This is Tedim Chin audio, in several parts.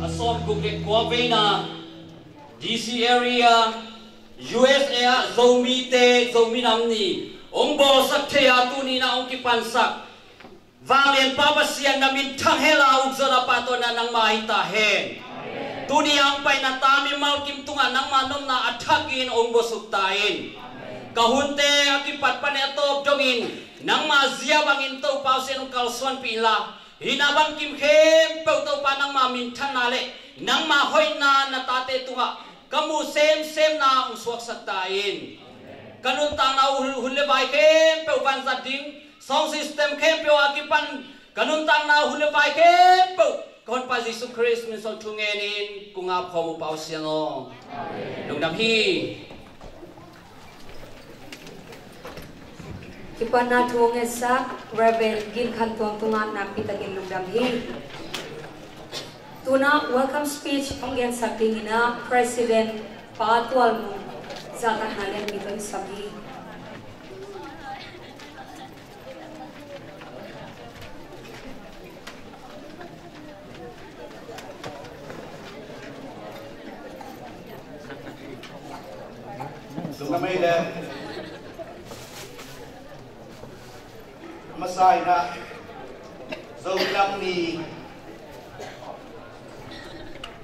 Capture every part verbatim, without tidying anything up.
A sawmguk le kua veina D C area, U S A ah Zomite Zomi Nam Ni hong bawlsak thei a, tuni-in ah hong kipansak Vanglianpa Pasian, na min thang hen la, ukzawhna, pahtawina nangma hi ta hen. Tuni a hong paina ta mimal kim tungah nangma nopna a thakin hong buasuk ta in. Ka hunte a kipat pan a tawp dongin nangma zia bangin Topa Pasian hong kalsuanpih inla, hih na bangkim khempeuh Topa nangma minthanna le nangma hoihna na tate tungah ka mu semsemna hong suaksak ta in. Ka nuntakna uh hun le vai khempeuh vanzat ding, sound system khempeuh a kipan ka nuntakna uh hun le vai khempeuh ka Honpa Jesu Khrist min suang thu ngenin kong ap khawm uh, Pau Siang aw. Lungdam hi. Kipatna thu ngetsak Reverend Gin Khan Tuang tungah nakpi takin lungdam hi. Tu-in ah welcome speech hong gensak dingin ah President Pa Tual Mung zahtakna lianpi tawh i sam hi. Lungdam ei le. A masa in ah Zomi Nam Ni,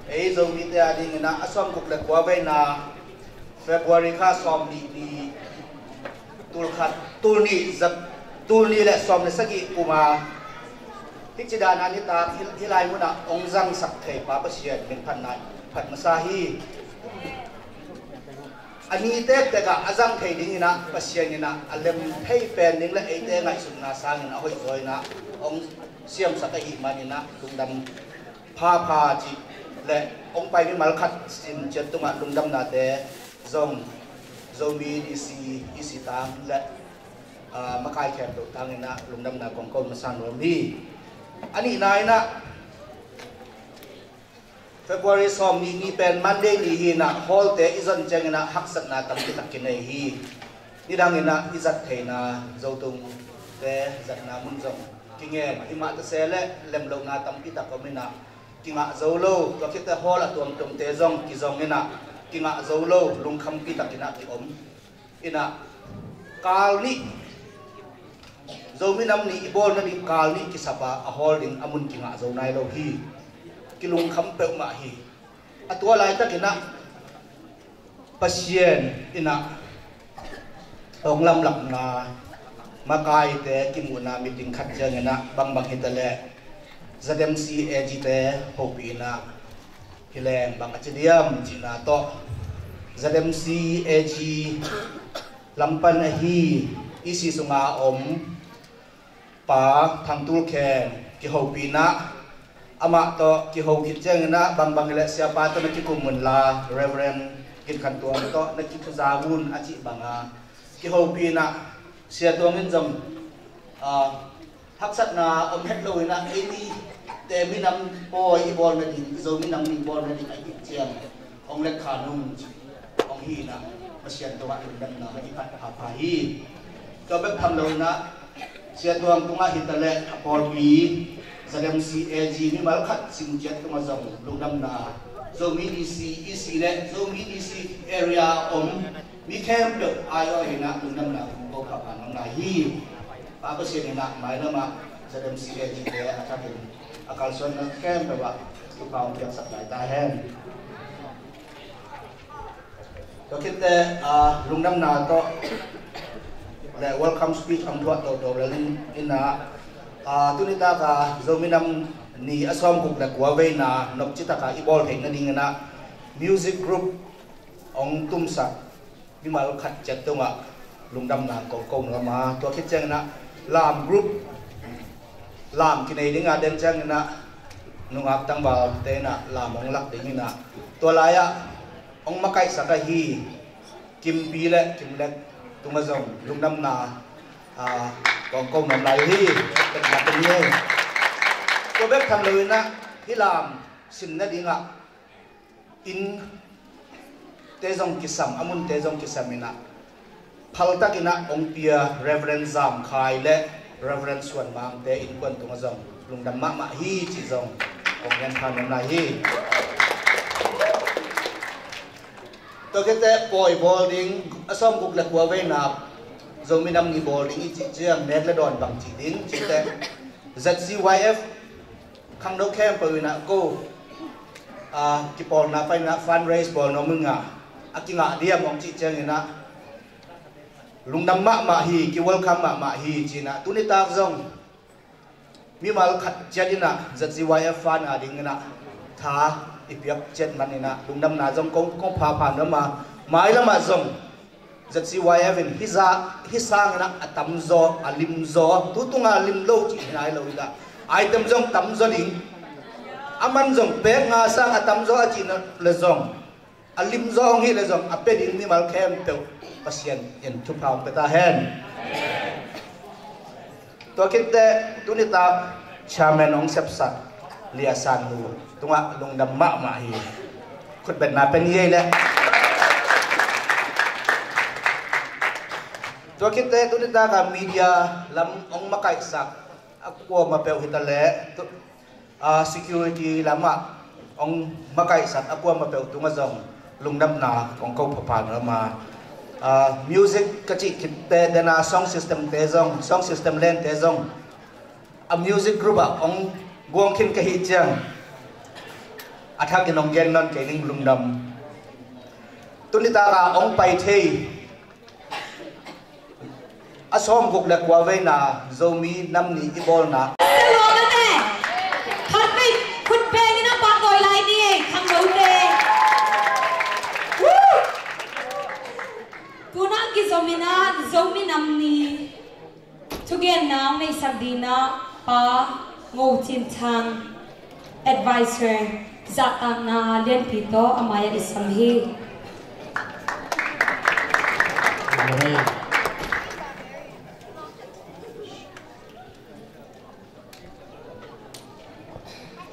ei Zomite a dingin ah a sawmguk le kua veina February kha sawmnih ni, tulkhat, tulnih zat, tulnih le sawm le sagih kum a hih ci dan a nitak hih, hih lai munah hong zangsak thei Pa Pasian min phatna phat masa hi. A ni tektek ah a zang thei dingin ah Pasian in ah a lem thei pen ding le eite ngaihsutna sangin a hoih zaw in ah hong siamsak ahih manin ah lungdam phapha cih le hong pai mimal khat sin ciat tungah lungdamnate zong Zomi DC EC tang le, ah, makai khempeuh tangin ah lungdamna kong ko masa nuam hi. A nihna in ah February sawm nih ni pen Monday ni hi in ah, hall te i zon ciangin ah haksatna tampi tak kinei hi. Nidangin ah i zat theihna, Zotungte zatna mun zong kingen, himah tase le lemlohna tampi tak om in ah, kingah zo lo, tua khit teh hall a tuamtuamte zong kizong in ah, kingah zo lo, lungkhampi takin ah kiom in ah, kal nih, Zomi Nam Ni i bawl nading kal nih kisap a, a hall ding a mun kingah zo nai lo hi. Kilungkham peuhmah hi. A tua laitakin ah Pasian in ah hong lamlahna, makaite kimuhna meeting khat ciangin ah bangbang hi ta leh ZMC AG te hopih in ah hi leng bang a ci diam cihna tawh, ZMC AG lam pan ahi EC sunga om Pa Thang Tul Khen kihopih in ah, amah tawh kiho khit ciangin ah bangbang hi leh Siapa tawh na kikum un la, Reverend Gin Khan Tuang tawh na kithuza un a cih banga kihopih in ah, Sia Tuang in zong, ah, haksatna om het lo in ah, ei mite minam pawi i bawl nading, i Zomi Nam Ni i bawl nading a hih ciang hong let kha nung hong hi in ah, Pasian tungah lungdamna i phat phapha hi. Tua bek tham lo in ah, Sia Tuang tungah hi ta leh a pawlpi ZMC AG mimal khat sing ciat tungah zong lungdamna, Zomi DC EC le Zomi DC area om mi khempeuh ai-awh in ah lungdamna kong ko phapha nuam lai hi. Pa Pasian in ah mailam ah ZMC AG te a thakin a kalsuanna khempeuh ah thupha hong piaksak lai ta hen. Tua khit teh, ah, lungdamna tawh le welcome speech hong thuah toto lel in ah, ah, tuni tak a Zomi Nam Ni a sawmguk le kua veina nopci tak a i bawl theih nadingin ah music group hong tumsak mimal khat ciat tungah lungdamna kong ko nuam a, tua khit ciangin ah lam group, lam kinei ding a den ciangin ah nungak tangvalte in ah lam hong lak ding in ah, tua lai-ah hong makaihsak ahi Kimpi le Kimlek tungah zong lungdamna, ah, kong ko nuam lai hi. Tua bek tham lo in ah hih lam sin nadingah inn te zong kisam, a mun te zong kisam in ah, phal takin ah hong pia Reverend Zam Khai le Reverend Suan Mang te innkuan tungah zong lungdam mahmah hi cih zong kong gen pha nuam lai hi. Tua khit teh pawi bawl ding, a sawmguk le kua veina Zomi Nam Ni bawl ding i cih ciang nek le dawn bang cih ding cih teh, ZCYF khangno khempeuh in ah ko, ah, kipawlna pan in ah fundraise bawl nuam ing a, a kingah diam hong cih ciangin ah lungdam mahmah hi, ki welcome mahmah hi ci in ah, tuni tak zong mimal khat ciat in ah ZCYF fund a dingin ah tha i piak ciat man in ah lungdamna zong kong, kong phapha nuam a, mailam ah zong ZCYF in hih za, hih sangin ah a tamzaw, a limzaw, tu tunga lim lo cih hi nai lo in ah, item zong tamzaw ding, a man zong pek nga sang a tamzaw a cih na le zong, a limzaw hong hih le zong a pia ding mimal khempeuh Pasian in thupha hong pia ta hen. Tua khit teh tuni tak chairman hong sepsak Lia San Nu tungah lungdam mahmah hi. Khutbetna pen hi ei leh. Tua khit teh tuni tak a media lam hong makaihsak a kuamah peuh hi ta leh, tu, ah, security lamah hong makaihsak a kuamah peuh tungah zong lungdamna kong ko phapha nuam a, ah, music ka cih khit teh den a sound system te zong, sound system len te zong a music group ah hong guang khin ka hih ciang a thakin hong gen nawn kei ning, lungdam. Tuni tak a hong pai thei a sawmguk le kua veina Zomi Nam Ni i bawlna. Khat vei khut bengin a pahtawi lai ni ei, khangnote. Woo! Tuna kizom in a Zomi Nam Ni thugenna hong neihsak dingin a Pa Ngo Cin Thang, advisor, zahtakna lianpi tawh a mai-ah i sam hi. Amen.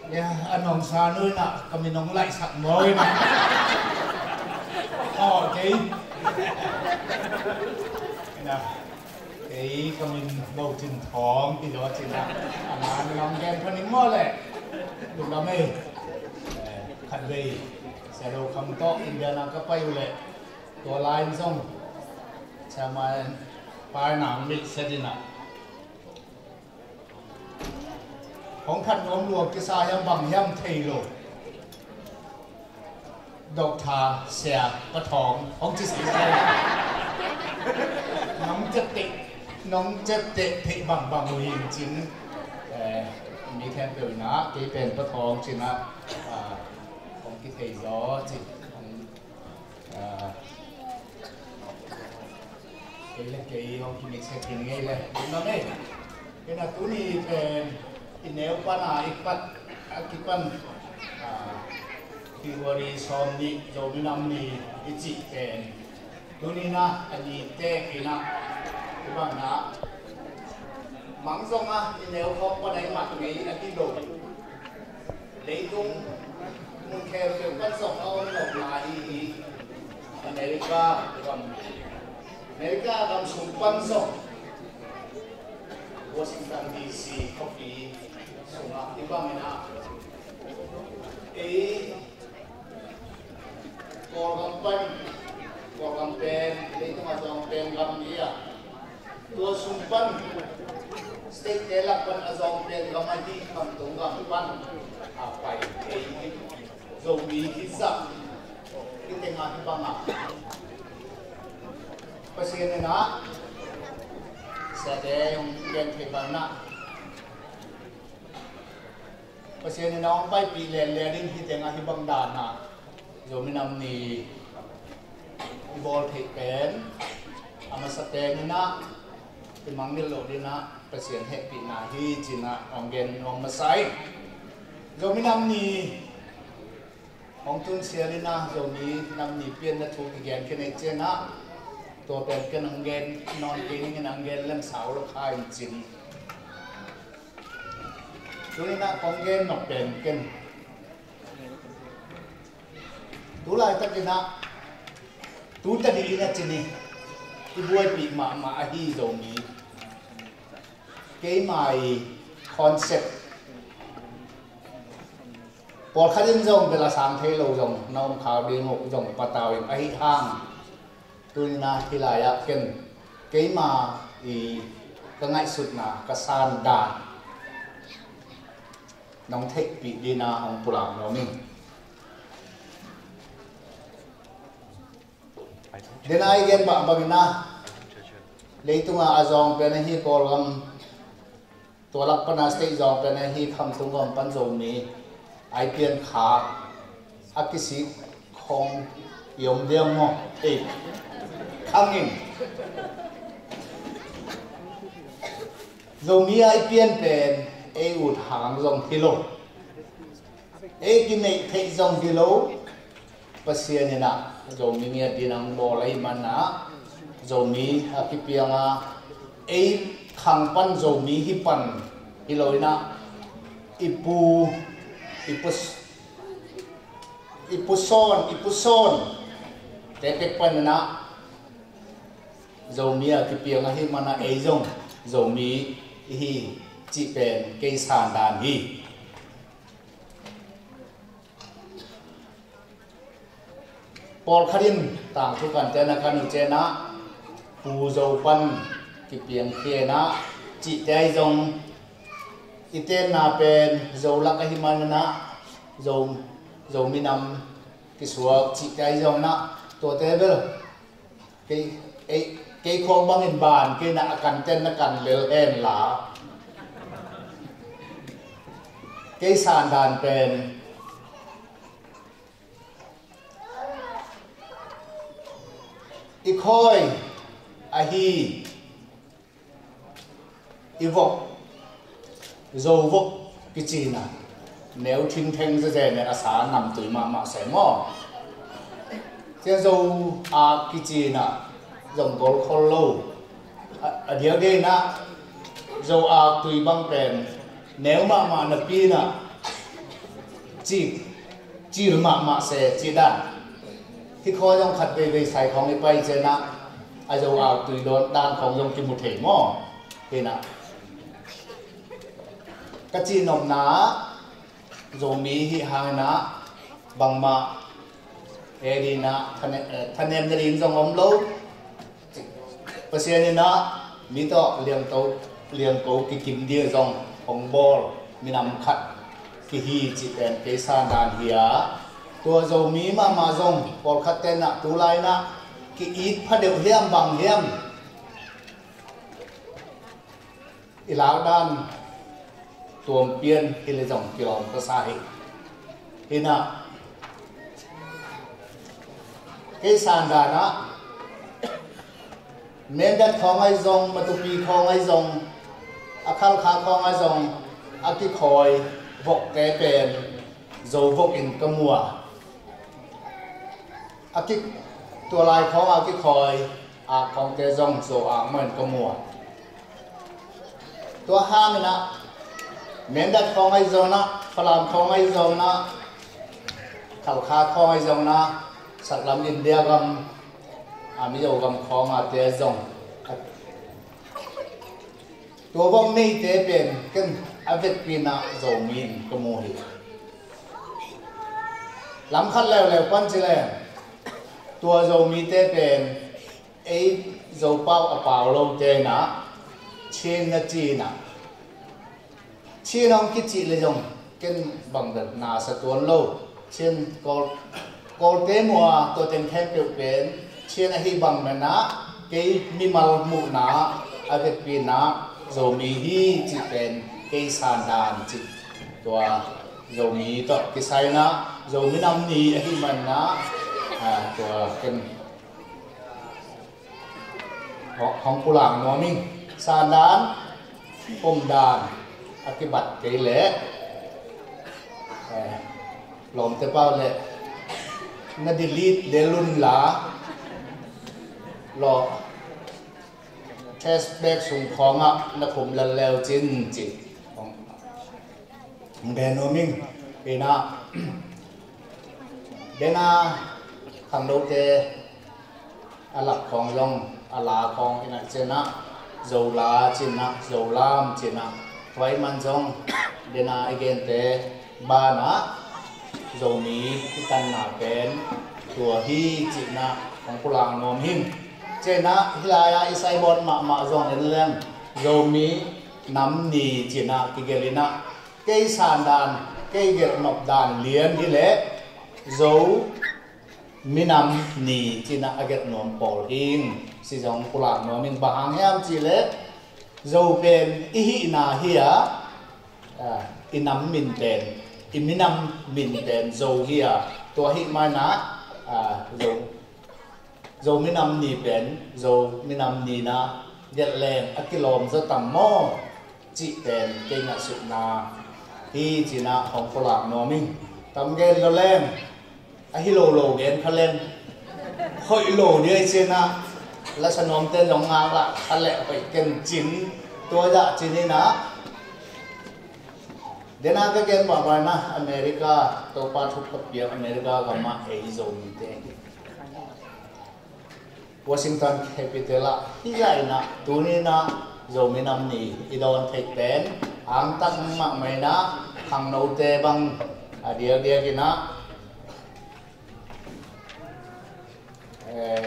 Ya, a nong sa nuina ka min nong laihsak maw ina. Aw, kei. Ina. Kei ka min Bo Cin Thawng hi zaw cina. A man nong gen phaning maw le. Lungdam ei. Eh, khatvei. Sia Do Kham tawh India na ka pai uh le. Tua lai in zong. Sia man pai nang mi sia dina. Hong khat nuam lua kisa hiam bang hiam thei lo. Doctor Sia Pa Thawng hong ci sisai. Nong ciapteh, nong ciapteh theih bangbang uh hi in cin. Eh, mi khempeuh in ah kei pen Pa Thawng cin ah, ah, hong kithei zaw cin. Hong Ah, kei le kei hong kimixek khin ngei le. Ina mei. Ina tuni pen i neu pana i pat a kipan, ah, February sawm nih Zomi Nam Ni i cih pen. Tuni na a ni tek ina i bang na mang zong a i neu khawng pana i mat ngei a ti lo. Leitung mun khempeuh pan zong a om lo lai hi. America gam, America gam sung pan zong Washington D C khuapi sungah i bangin ah ei Kawlgam pan, Kawlgam pen, leitung a zong pen gam hi a. Tua sung pan, state te lak pan a zong pen gam ahi Khamtung gam pan a pai ei hi. Zomi hi zah, hi tengah hi bangah Pasian in ah siate hong gen thei bangin ah Pasian in a hong paipih lenlen in hi tengah hi bang dan ah Zomi Nam Ni i bawl theih pen a masa pen in ah i mangngilh loh ding ah Pasian hehpihna hi ci-in ah hong gen nuam masa ing. Zomi Nam Ni hong tun sial in ah Zomi Nam Ni pianna thu kigen khin ei ciangin ah tua pen ken hong gen nawn kei ning in hong gen lem sau lo kha in cin. Tuni-in ah kong gen nop pen ken tu laitakin ah tu tadih in a cin hi. I buaipih mahmah ahi Zomi keima i concept pawlkhat in zong bel a sang thei lo zong na om khak ding uh zong patau in ahi hang. Tuni-in ah hih lai-ah ken keima i ka ngaihsutna ka san dan nong theihpih ding in ah hong pulak nuam ing. Dena i gen bang bangin ah leitung a a zawng pen ahi Kawlgam tua lak pan a state zawng pen ahi Khamtung gam pan Zomi a i pian kha a kisik khong i om diam maw? Ei khang in Zomi a i pian pen ei ut hang zong hi lo. Ei kineih theih zong hi lo. Pasian in ah Zomi ngiat ding a hong bawl ahih manin ah Zomi a kipiang a ei khang pan Zomi hi pan hi lo in ah i pu i pu i pu sawn i pu sawn te pek pan in ah Zomi a kipiang ahih manin ah ei zong Zomi i hi cih pen kei san dan hi. Pawlkhat in tangthu kan te na kan uh ciangin ah Pu Zo pan kipiang khia in ah cihte ahi zong i tenna pen Zo lak ahih manin ah Zo, Zomi Nam kisuak cihte ahi zong in ah tuate bel kei, ei, kei khawng bangin ban kei in ah a kan ten na kan lel hen la kei san dan pen i khawi ahi i vok Zo vok kici in ah neu thingtheng zezen in a sa namtui mahmah se maw? Cia Zo a kici in ah zong gol khol lo. A, a diakdiak inah Zo aktui bang pen neu mahmah napi inah cik cil mahmah se cih dan. Hih khua zong khat veivei sai khawng i pai cianah a Zo aktui dawn dan khawng zong kimu thei maw? Hinah ka cihnopna ah Zomi hih hangin ah bangmah ei dinah thane-, eh, thanemna ding zong om lo. Pasian in ah mi tawh liangko, liangko kikim ding zong hong bawl minam khat kihi cih pen kei sandan hi a, tua Zomi mahmah zong pawlkhat tenah tulai inah ki-it phadeuh hiam bang hiam i lakdan tuampian hi le zong kilawm ka sa hi. Hinah kei sandan ah Mindat khawng ahi zong, Matupi khawng ahi zong, a Khalkha khawng ahi zong a kikhawi vokte pen Zo vok in ka mu a, a ki, tua lai khawng a kikhawi ak khawngte zong Zo ak mah in ka mu a. Tua hangin ah Mindat khawng ahi zong ah, Falam khawng ahi zong ah, Khalkha khawng ahi zong ah, saklam India gam, a Mizo gam khawng a te zong, tua bang neite pen ken a vekpi inah Zomi in ka mu hi. Lam khat leuleu pan ci le tua Zomite pen ei Zopau a pau lote inah Chin na ci inah, Chin hong kicih le zong ken bangdan na sa tuan lo. Chin Kawl, Kawlte mua tua teng khempeuh pen Chin ahi bang nanah kei mimal muhna a vekpi inah Zomi hi cih pen kei sandan cih tua Zomi tawh kisai inah Zomi nam ni ahi manah, ah, tua ken hong, hong pulak nuam ing. Sandan, pomdan a kibat kei leh, eh, lawmte pau leh na delete lel un la, lawh, Facebook sung khawngah na khum lel leu cin cih hong, hong gen nuam ing. Hinah dena khangnote a lak khawng zong, a la khawng inah cianah Zola cinah, Zolam cinah, tua ahih man zong dena i gente banah Zomi i tanna pen tua hi cinah hong pulak nuam hing. Cinah hih lai-ah i saibawt mahmah zong en leng Zomi nam ni cinah kigelh inah kei sandan, kei gelhnop dan lian hi leh Zo minam ni cinah a gelh nuam pawl hing. Si zong pulak nuam in bang hang hiam cih leh Zo pen i hihna hi a, ah, i nam min pen, i minam min pen Zo hi a, tua ahih manah, ah, Zo, Zo minam ni pen Zo minam ni inah gelh leng a kilawm zaw tam maw? Cih pen kei ngaihsutna hi cinah hong pulak nuam ing. Tam gen lo leng, a hi lo lo gen kha leng, hoih lo ding ahi cinah lasa nuamte zong ngaklah kha leh hoih ken cin, tua zah cin inah dena ka gen pahpah inah America, Topa thupha piak America gamah ei Zomite hi. Washington capital ah hih lai inah tuni inah Zomi nam ni i dawn theih pen angtak mahmah inah khangnote bang a diakdiak inah, eh,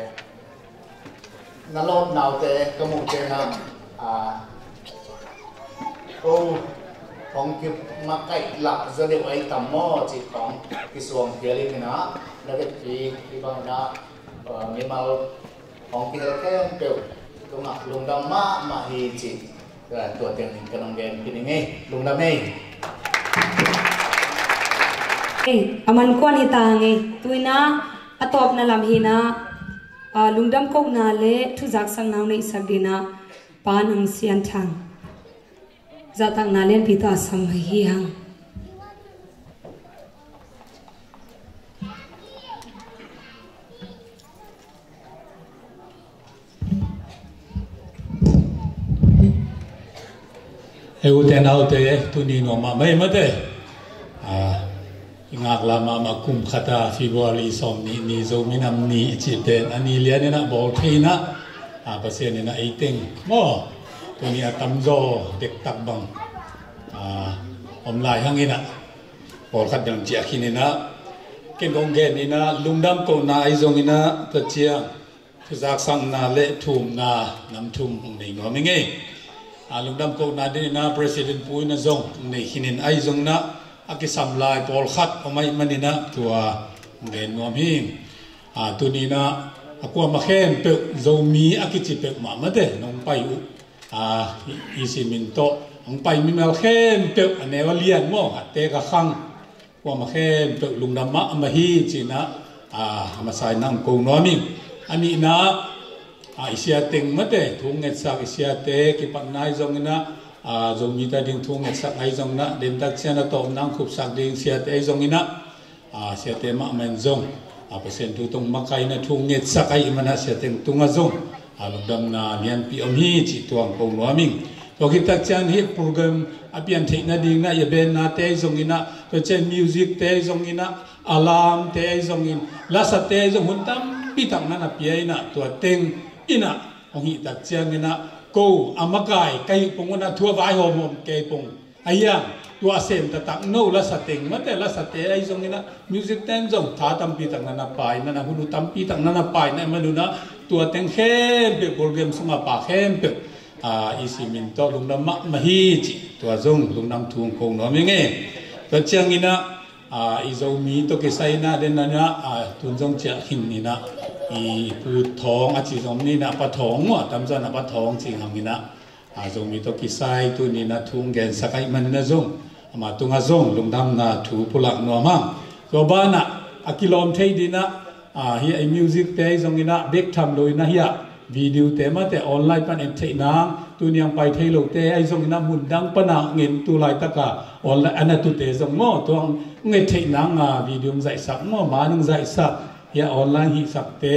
na lawpnaute ka muh ciangah, ah, oh, hong kimakaih lah zaw deuh ahi tam maw cih khawng kisuang phial in inah na vekpi i bang inah, ah, mimal hong kihel khempeuh tungah lungdam mahmah hi cih, eh, tua teng in ka nong gen khin ing ei. Lungdam ei. Ei, a man kuan hi ta hang ei. Tu inah a tawpna lam hi inah, ah, lungdam kohna le thuzaksakna hong neihsak ding inah Pa Nang Sian Thang zahtakna lianpi tawh a sam hi hang. Hei, ute naute, tuni nuam mahmah ei mate. Ah, i ngaklah mahmah kum khat a February sawm nih ni Zomi Nam Ni i cih pen a ni lian in a bawl thei in a, ah, Pasian in a ei teng maw, tuni a tamzaw dektak bang, ah, om lai hang in a, pawlkhat dang ciah khin in a, ken kong gen in a, lungdam kohna ahi zong in a, tua ciang thuzaksakna le thumna nam thum hong nei nuam ing ei. A, lungdam kohna ding in a President pu in a zong hong nei khin in ahi zong in a, a kisam lai pawlkhat om ahih man in a tua hong gen nuam hi. A, tuni in a, a kuamah khempeuh Zomi a kici peuhmah mate nong pai uh, a, i, i simin tawh hong pai mimal khempeuh a neu a lian maw, a tek a khang, kuamah khempeuh lungdam mahmah hi ci in a, a, a masa in a hong ko nuam ing. A nihna, a, i siateng mate thu hong ngetsak i siate kipatna ahi zong in a, a, Zomite ading thu hong ngetsak ahi zong in a, dentak ciang a tawpna hong khupsak ding siate ahi zong in a, a, siate mahmah in zong, a, Pasian thu tawh hong makaih in a thu hong ngetsak ahih man a siateng tungah zong, a, lungdamna lianpi om hi cih tua hong ko nuam ing. Tua khit tak ciang hih program a pian theih nading in a, i a band-nate ahi zong in a, tua ciang music-te ahi zong in a, alarm-te ahi zong in, lasate ahi zong hun tampi tak na na pia in a, tua teng in a hong hih tak ciang in a, ko a makai ka hih pong un a thu a vaihawm hawm kei pong. A hiang, tua a sem taktak no lasa teng mate, lasate ahi zong in a, music-te in zong tha tampi tak na na pia in a, hun uh tampi tak na na pia in a, man un a, tua teng khempeuh program sung a pia khempeuh, a, i simin tawh lungdam mahmah hi cih tua zong lungdam thu hong ko nuam ing ei. Tua ciang in a, a, i Zomi tawh kisai in a, den in a, a, tun zong ciah khin in a, i Pu Thawng a ci zong ni in a, Pa Thawng maw, a tamzaw in a Pa Thawng ci hang in a, a, Zomi tawh kisai tuni in a thu hong gensak ahih man in a zong, ama tungah zong lungdamna thu pulak nuam hang. Tua banah a kilawm thei ding in a, a, hih a i music-te ahi zong in a, bek tham lo in a hih a video-te mate online pan et theih nang, tuni hong pai thei lote ahi zong in a, mun dang pan a ngen tu laitak a online a na tute zong maw, tua hong et theih nang a video hong zaihsak maw, man hong zaihsak, hih a online hihsakte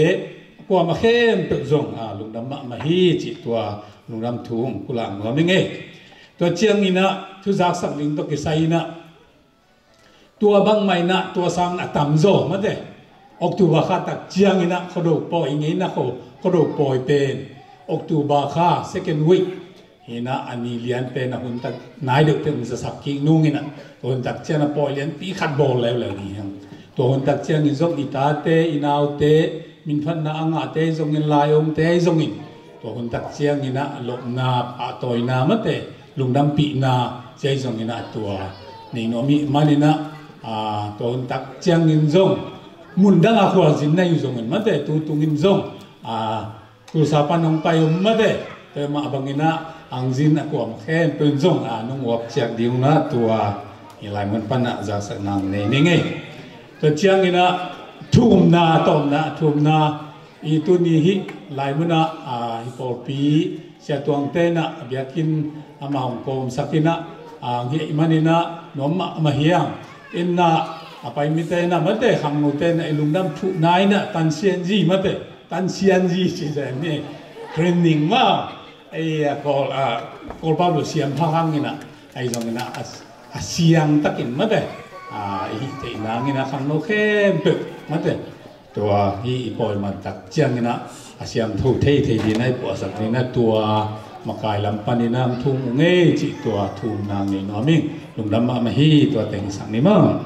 kuamah khempeuh zong, a, lungdam mahmah hi cih tua lungdam thu hong pulak nuam ing ei. Tua ciang in a thuzaksak ding tawh kisai in a, tua bangmah in a, tua sang a tamzaw mate, October kha tak ciang in a Khuado pawi, i ngeina Khuado, Khuado pawi pen October kha second week hi in a, a ni lian pen a hun tak nai deuh pen hong zasak kik nung in a, tua hun tak ciang a pawi lianpi khat bawl leuleu ni hang. Tua hun tak ciang in zong i tate, i naute, minphatna a ngahte ahi zong in, lai-omte ahi zong in, tua hun tak ciang in a lopna, pahtawina mate, lungdampihna ci ahi zong in a tua nei nuam ahih man in a, a, tua hun tak ciang in zong mun dang a khualzin na hi zong in mate, tu tung in zong, a, Tulsa pan hong pai om mate, tua mah bang in a hangzin a kuamah khempeuh in zong, a, nong uap ciak ding un a tua i lai mun pan a zaksak nang nei ning ei. Tua ciang in a thumna, tawpna, thumna, i tuni hih lai mun a, a, hih pawlpi siatuangte in a biakinn amah hong kawmsak in a, a, hih man in a nuam mahmah hi hang. In a, a pai mite in a mate, khangnote in a i lungdam thuhna in a tansianzi mate, tansianzi ci zen ni, training maw, ei, a, Kawl, a, Kawlpau lo siam pha hang in a, ahi zong in a, a, a siang takin mate, a, i hih theih nang in a khangno khempeuh mate, tua hih i pawi man tak ciang in a, a siangtho theithei ding in a i puahsak ding in a tua makai lam pan in a hong thum ung ei cih tua thumna nei nuam ing. Lungdam mahmah hi. Tua teng sak ni maw.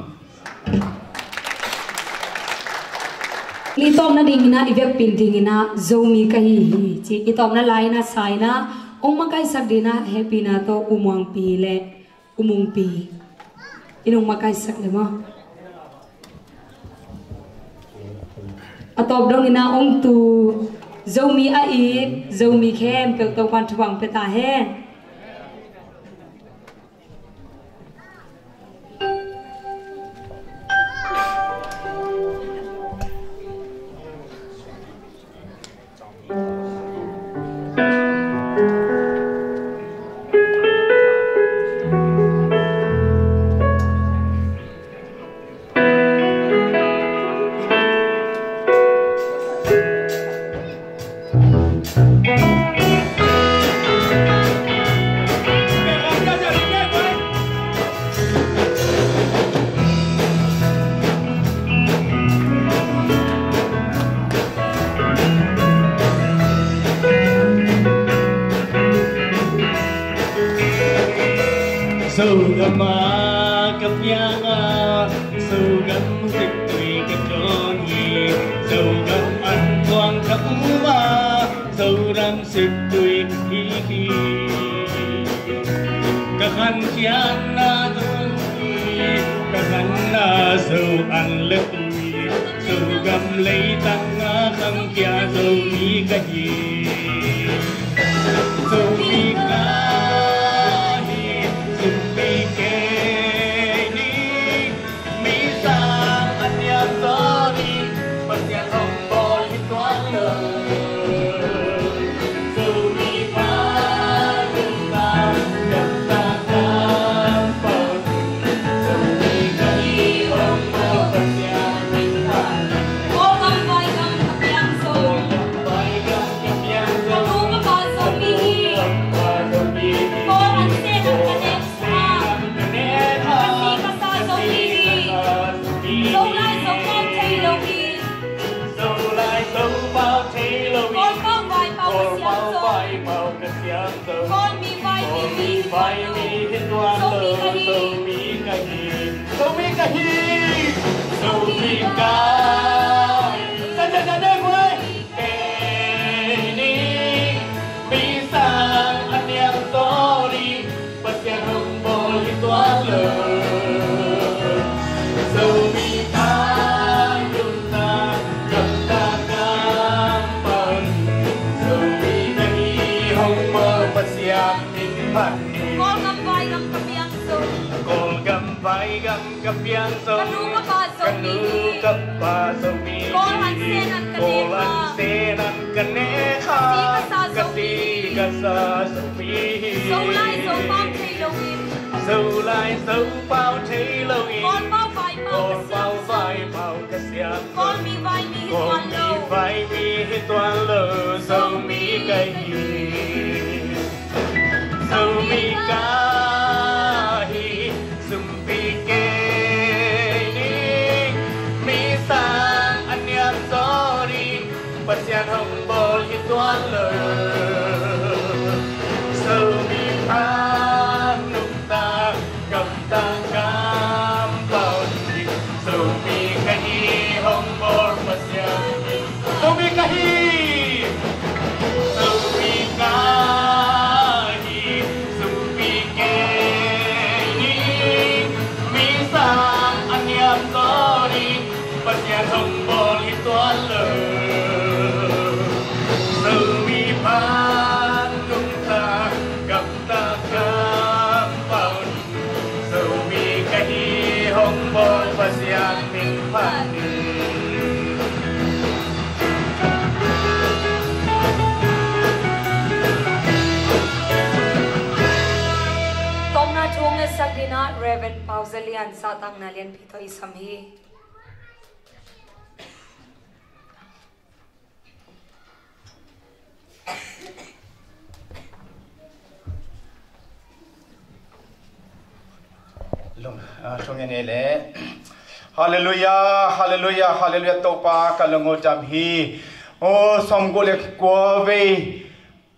I tawpna ding in a, i vekpi ding in a, Zomi ka hi hi ci i tawpna lai in a sa in a, hong makaihsak ding in a hehpihna tawh U Muangpi le U Mungpi in hong makaihsak le maw. A tawp dong in a hong tu Zomi a it Zomi khempeuh Topa'n thupha hong pia ta hen. Zogam ah ka piang a, Zogam septui ka tlawng hi. Zogam an thuang ka um a, Zogam septui ka hi hi. Ka khankhiatna Zo hi, ka khanna Zo an le tui. Zogam leitang a khamkhia Zomi ka hi. Zomi ka hi, sumpi kei ni. Mi sang a niam zaw ni, Pasian hong bawl hi tuan lo. Zomi pa lungtang, gamta kampau, Zomi ka hi hong bawl Pasian min phat. Kawlgam vaigam ka piang Zo. Kawlgam vaigam ka piang Zo. Ka nu ka pa Zomi hi. Ka nu ka pa Zomi hi. Kawl an sen an ka nek a, ka si ka sa Zomi hi. Zolai Zopau thei lo hi. Zolai Zopau thei lo hi. Kawlpau vaipau ka siam Zo. Kawlpau vaipau ka siam Zo. Kawl mi vai mi hi tuan lo. Zomi ka hi. Zomi ka hi. Zomi ka hi. Zomi ka hi. Sa, sa, sa, dek, wei. Kei ni, mi sang a niam zaw ni, Pasian hong bawl hi tuan lo. Zomi pa lungtang, gamta kampau, Zomi ka hi hong bawl Pasian min phat ni. Kawlgam vaigam ka piang Zo. Kawlgam vaigam ka piang Zo. Ka nu ka pa Zomi hi. Ka nu ka pa Zomi hi. Kawl an sen an ka nek a. Kawl an sen an ka nek a. Ka si ka sa Zomi hi. Ka si ka sa Zomi hi. Zolai Zopau thei lo hi. Zolai Zopau thei lo hi. Kawlpau vaipau ka siam Zo. Kawlpau vaipau ka siam Zo. Kawl mi vai mi hi tuan lo. Kawl mi vai mi hi tuan lo. Zomi ka hi. Zomi ka hi, sumpi kei ni, mi sang a niam zaw ni, Pasian hong bawl hi tuan lo. Zomi pa lungtang, gamta kampau ni, Zomi ka hi hong bawl Pasian min. Zomi ka hi. Zomi ka hi, sumpi kei ni, mi sang a niam zaw ni, Pasian hong bawl hi tuan lo. Zomi pa lungtang, gamta kampau ni, Zomi ka hi hong bawl Pasian min phat ni. Tawpna thu ngetsak dingin Reverend Pau Za Lian zahtakna lianpi tawh i sam hi. Lung, ah, lung en ei le. Halleluia, halleluia, halleluia, Topa ka lung uh dam hi. Oh, sawmguk le kua vei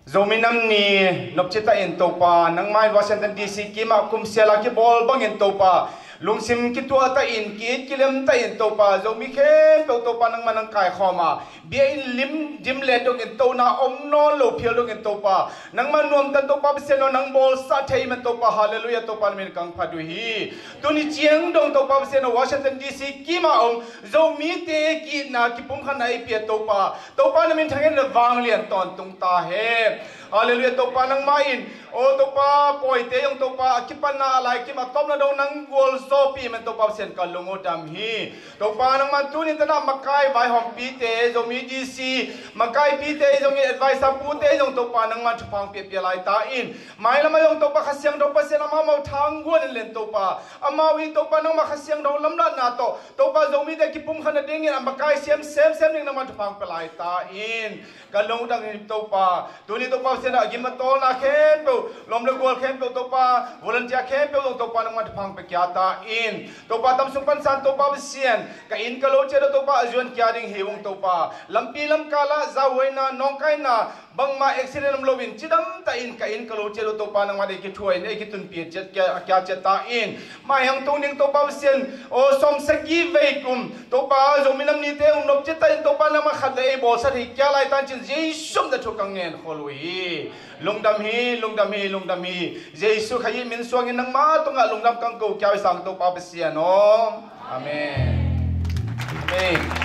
Zomi Nam Ni nopci tahin Topa, nangmah in Washington D C kimah kumsiala kibawl bangin Topa, lungsim kituah tahin, ki-it kilem tahin Topa, Zomi khempeuh Topa nangmah nang kaikhawm a, bia in lim dim let dongin tona om nawn lo phial dongin Topa, nangmah nuamtan Topa Pasian aw, nang bawlsa thei man Topa, halleluia, Topa na min kang phat uh hi. Tuni ciang dong Topa Pasian aw, Washington D C kimah om Zomite ki-itna kipumkhatna ei pia Topa, Topa na min thangin na vanglian tawntung ta hen. Halleluia, Topa nangmah in, aw Topa, pawite zong Topa, a kipanna a laikim a tawpna dong nang gualzawhpih man Topa Pasian ka lung uh dam hi. Topa nangman tuni tanah makai vaihawmpite, Zomi D C makaipite zongin adviser pute zong Topa nangman thupha hong piapia lai ta in. Mailamah zong Topa Kha Siangtho Pasian amau mau thangguan in len Topa, amau i Topa nangmah Kha Siangtho lamlahna tawh Topa Zomite kipumkhat nadingin a makai siam semsem ding nangman thupha hong pia lai ta in. Ka lungdam hi Topa. Tuni Topa Pasian a gim a tawlna khempeuh, lawm le gual khempeuh Topa, volunteer khempeuh zong Topa nangmah thupha hong pia kia ta in. Topa tam sung pansan Topa Pasian, ka inn ka lo ciat ah Topa a zuan kia ding hi ung Topa. Lampi lamkal ah zahhuaina, nawngkaina, Bangmah accident om loin cidam tahin ka inn ka lo ciat uh Topa nangmah deih kithuah in ei kitunpih ciat kia, kia ciat ta in. Mai hang tung ding Topa Pasian aw, sawmsagih vei kum Topa Zomi Nam Nite hong nop ciat tahin Topa nangmah khat le ei bawlsa thei kia lai tan cin Jesu na thu ka ngen khol uh hi. Lungdam hi, lungdam hi, lungdam hi. Jesu Khazih min suangin nangmah tungah lungdam kang ko kia i sang Topa Pasian aw. Amen. Amen.